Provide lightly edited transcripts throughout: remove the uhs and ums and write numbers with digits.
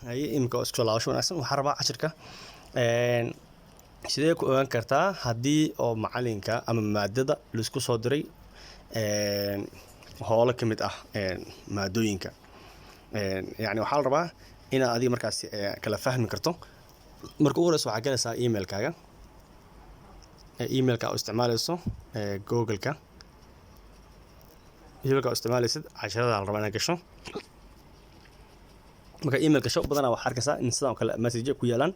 Haye, imika isku soo laabasho wanaagsan. Waxaan rabaa cashirka sidee ku ogaan kartaa haddii oo macalinka ama maadada laisku soo diray howlo ka mid ah maadooyinka. Yani waxaa la rabaa inaad adiga markaas kala fahmi karto. Marka ugu horeysa waxaa galaysaa emailkaaga, emailka oo isticmaaleyso Google-ka, emailka oo isticmaaleysid casharada la rabaa inaad gasho. Marka email gasho, badanaa waxaa arkaysaa in sidan oo kale message ku yaalaan,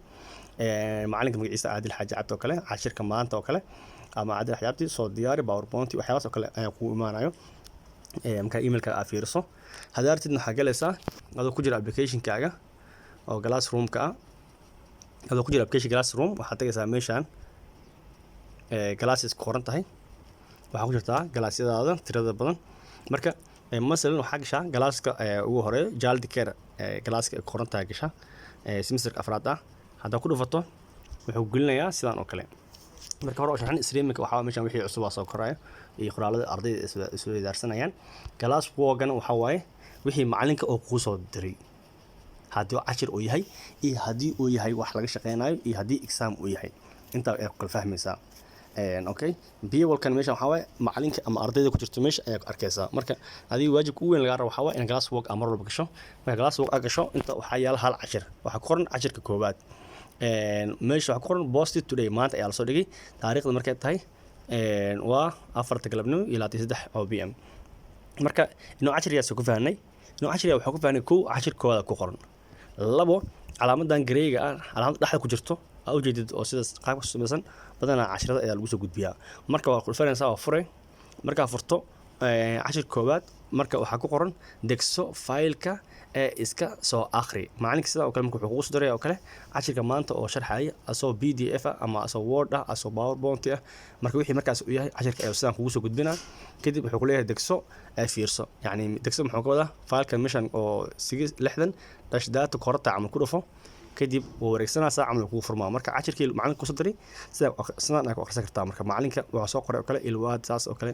macalinka magaciisa Caadil Xaaji Cabdi oo kale, cashirka maanta oo kale, ama Caadil Xaaji Cabdi soo diyaari PowerPoint, waxyaabahaas oo kale ayaa kugu imaanayo. Marka emailka aad fiiriso, haddaa artidna waxaa galaysaa adoo ku jira applicationkaaga oo Classroom-ka ah. Adoo ku jira application Classroom, waxaad tagaysaa meeshaan classes ku qoran tahay. Waxaa ku jirtaa classyadaada tirada badan. Marka masalan waxaa gashaa classka ugu horeeyo, child care classka ay ku qoran tahay gasha, semesterka afraad ah. Haddaa ku dhufato, wuxuu gelinayaa sidaan oo kale. Marka hore oo sharxin streamingka waxaa meeshan wixii cusub aa soo koraya iyo qoraalada ardayda isweydaarsanayaan. Class workgana waxaa waaye wixii macalinka oo kuu soo diray, haddii cashir uu yahay iyo haddii uu yahay wax laga shaqeynayo iyo haddii exam uu yahay, intaa ayaa ku kala fahmaysaa. Okay, people-kan meeshan waxaa waaye macalinka ama ardayda ku jirto meesha ayaa arkaysaa. Marka adiga waajibka ugu weyn lagaa rabo waxaa waaye in class work aa mar walba gasho. Marka class work aa gasho, inta waxaa yaala hal cashir. Waxaa ku qoran cashirka koowaad. Meesha waxaa ku qoran "posted today", maanta ayaa lasoo dhigay. Taariikhda markay tahay waa 4-ta galabnimo iyo 23 oo PM. Marka inuu cashir yaase ku fahnay? Inuu cashir yaa waxaa ku fahnay: kow, cashir koowaad ku qoran; labo, calaamadan greyga ah, calaamada dhexda ku jirto aa ujeedid oo sidaas qaabka samaysan, badanaa cashirada ayaa lagu soo gudbiyaa. Marka waa ku dhufanaysaa, waa furay. Markaa furto cashir koowaad, marka waxaa ku qoran "degso faylka ee iska soo akhri". Macalinka sidaa oo kale marka wuxuu kugu soo diraya oo kale cashirka maanta oo sharxaya, asoo PDF ah ama asoo Word ah, asoo PowerPoint ah. Marka wixii markaas uu yahay cashirka ayuu sidaan kugu soo gudbinaa. Kadib wuxuu kuleeyahay "degso ee fiirso". Yacni degso muxuu ka wadaa? Faylka meeshan oo 60 dash data korata camal ku dhufo. Kadib wuu wareegsanaa, saa camal kugu furmaa. Marka cashirkii macalinka kusoo diray sida sidaan ay ku akhrisan kartaa. Marka macalinka wuxuu soo qoray oo kale ilwaad, saas oo kale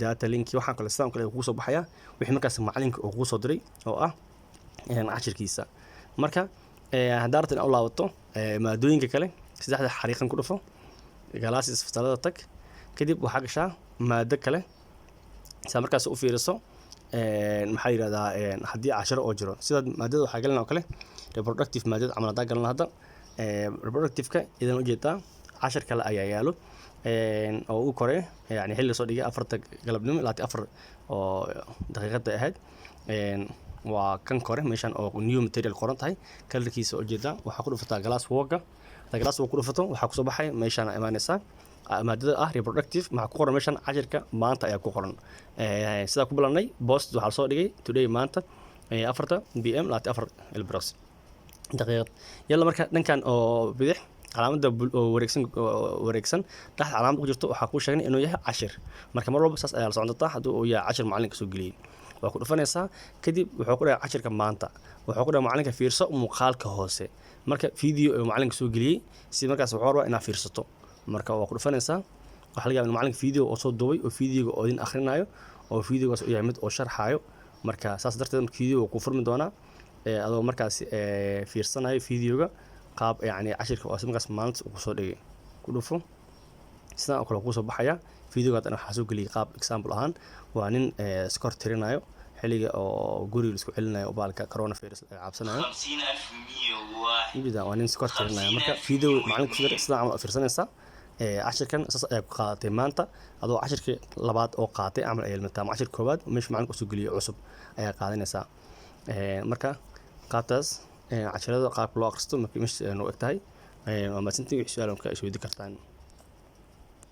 data linki, waxaan kale sidaan oo kale kugu soo baxaya wixii markaas macalinka uu kugu soo diray oo ah cashirkiisa. Marka haddaa rabta inaad u laabato maadooyinka kale, saddexda xariiqan ku dhufo, classes, fasalada tag. Kadib waxaa gashaa maado kale saa markaas u fiiriso. Maxaa yidhahdaa, haddii cashiro oo jiro sida maadada waxaa galina oo kale reproductive, maadada camal haddaa galana hadda reproductive-ka idan ujeedaa cashir kale ayaa yaalo oo u koray, yani xilli soo dhigay 4-ta galabnimo 24 oo daqiiqada ahayd. Waa kan kore meeshan oo new material qoran tahay, colorkiisa ujeedaa. Waxaa ku dhufataa class worka. Haddaa class work ku dhufato, waxaa kusoo baxay meeshaan imaanaysaa maadada ah reproductive. Maxaa ku qoran meeshan? Cashirka maanta ayaa ku qoran. Sidaa ku bilannay, post waxaa lasoo dhigay today, maanta, 4-ta PM 24 ilbros daqiiqad. Yalla, marka dhankan oo bidix calaamada oo wareegsan, oo wareegsan dhexda calaamad ku jirto, waxaa kuu sheegnay inuu yahay cashir. Marka mar walba saas ayaa la socon doontaa. Haddii uu yahay cashir macalinka soo geliyey, waa ku dhufanaysaa. Kadib wuxuu ku dhahay cashirka maanta, wuxuu ku dhahay macalinka "fiirso muuqaalka hoose". Marka video uu macalinka soo geliyey si markaas wuxuu rabaa inaad fiirsato. Marka waa ku dhufanaysaa. Waxaa laga yaabaa in macalinka video oo soo duubay oo videoga oo idin akhrinayo oo videogaas uu yahay mid oo sharxayo. Marka saas darteed marka video wuu ku furmi doonaa adoo markaas fiirsanayo videoga, qaab yacni cashirka oo markaas maalinta uu kusoo dhigay. Ku dhufo, sidaan oo kale kusoo baxaya. Videoga haddana waxaa soo geliyay qaab example ahaan, waa nin score tirinayo xilliga oo guriga la isku celinayo, baalka coronavirus laga cabsanayo. 50,101. Ujeedaa, waa nin score tirinaya. Marka video macalinka kusoo diray sidaan camal aad fiirsanaysaa. Cashirkan saas ayaa ku qaadatay maanta, adoo cashirkii labaad oo qaatay camal ayaa ilmataa, ama cashir koowaad meesha macalinka usoo geliyay cusub ayaa qaadanaysaa. Marka qaabtaas cashirada qaabka loo akhristo marka meesha u eg tahay. Waa mahadsantiin. Wixii su'aal ka isweydi kartaan.